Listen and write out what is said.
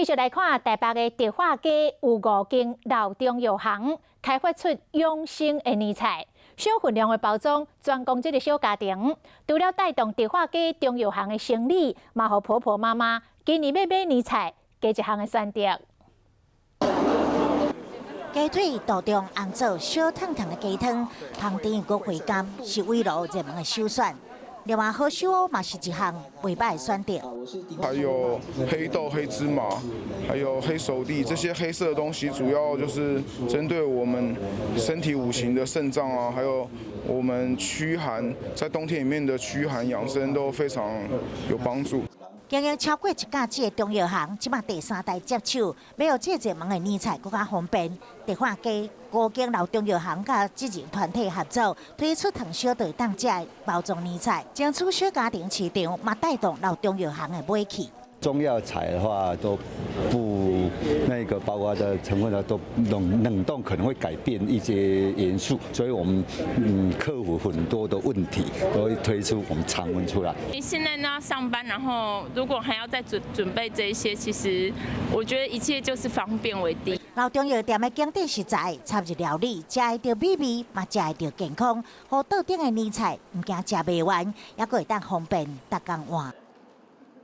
繼續來看台北的迪化街有五間老中藥行開發出養生的年菜，小份量的包裝，專供這个小家庭。除了帶動迪化街中藥行的生意，嘛予婆婆媽媽今年欲買年菜，加一項的選擇。雞腿、杜仲、紅棗、小燙燙的雞湯，香甜閣回甘，是圍爐熱門的首選。另外，何首烏嘛是一項袂䆀的選擇。還有黑豆、黑芝麻，還有黑手栗，這些黑色的東西，主要就是針對我們身體五行的腎臟啊，還有我們驅寒，在冬天裡面的驅寒養生都非常有幫助。經營超過一甲子的中藥行，這馬第三代接手，欲予這熱門的年菜閣較方便。迪化街五間老中藥行佮職人團體合作，推出燙燒就會當食的包裝年菜，爭取小家庭市場，嘛帶動老中藥行的買氣。中藥材的話都不那個，包括的成分呢都冷凍可能會改變一些元素，所以我們克服很多的問題，都會推出我們常溫出來。你現在呢上班，然後如果還要再準備這些，其實我覺得一切就是方便為第一。老中藥店的經典食材插入料理，食會著美味，嘛食會著健康，予桌頂的年菜毋驚食袂完，猶閣會當方便逐工換。